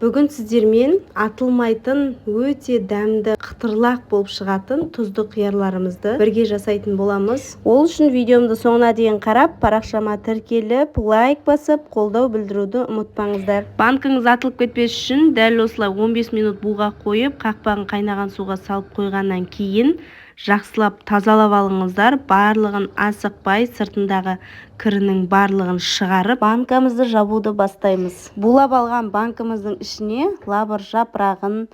Бүгін сіздермен атылмайтын, өте дәмді, қытырлақ болып шығатын тұзды қиярларымызды бірге жасайтын боламыз. Ол үшін видеомды соңына дейін қарап, парақшама тіркеліп, лайк басып, қолдау білдіруді ұмытпаңыздар. Банкаңыз атылып кетпес үшін дәл осылай 15 минут буға қойып, қақпағын қайнаған суға салып қойғаннан кейін жақсылап тазалап алыңыздар. Барлығын асықпай, сыртындағы кірінің барлығын шығарып, банкамызды жабуды бастаймыз. Булап алған банкамыздың ішіне лавр жапырағын,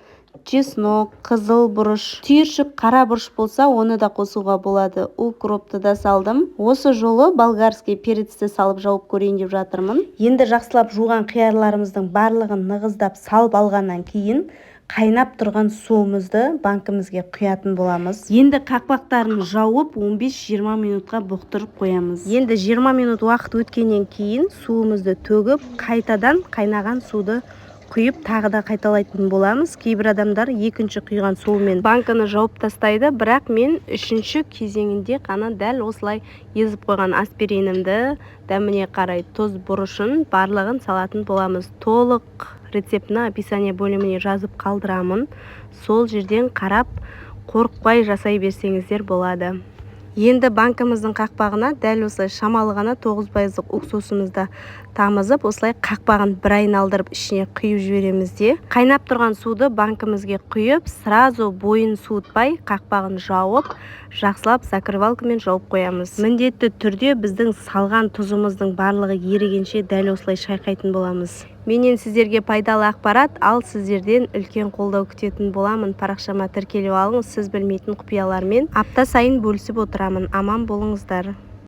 чеснок, қызыл бұрыш, түйіршік қара бұрыш болса, оны да қосуға болады. Укропты да салдым. Осы жолы болгарский перецті салып жауып көрейін деп жатырмын. Енді жақсылап жуған қиярларымыздың барлығын нығыздап салып алғаннан кейін қайнап тұрған суымызды банкімізге құятын боламыз. Енді қақпақтарын жауып, 15-20 минутқа бұқтырып қоямыз. Енді 20 минут уақыт өткеннен кейін суымызды төгіп, қайтадан қайнаған суды құйып, тағы да қайталайтын боламыз. Кейбір адамдар екінші құйған суымен банканы жауып тастайды, бірақ мен үшінші кезеңінде ғана дәл осылай езіп қойған аспиринімді, дәміне қарай тұз, бұрышын, барлығын салатын боламыз. Толық рецептіні описание бөліміне жазып қалдырамын, сол жерден қарап, қорықпай жасай берсеңіздер болады. Енді банкамыздың қақпағына дәл осылай шамалы ғана 9 пайыздық уксусымызды тамызып, осылай қақпағын бір айналдырып, ішіне құйып жібереміз де, қайнап тұрған суды банкімізге құйып, сразу бойын суытпай, қақпағын жауып, жақсылап закрывалкамен жауып қоямыз. Міндетті түрде біздің салған тұзымыздың барлығы ерігенше дәл осылай шайқайтын боламыз. Менен сіздерге пайдалы ақпарат, ал сіздерден үлкен қолдау күтетін боламын. Парақшама тіркеліп алыңыз, сіз білмейтін құпиялармен апта сайын бөлісіп отырамын. Аман болыңыздар!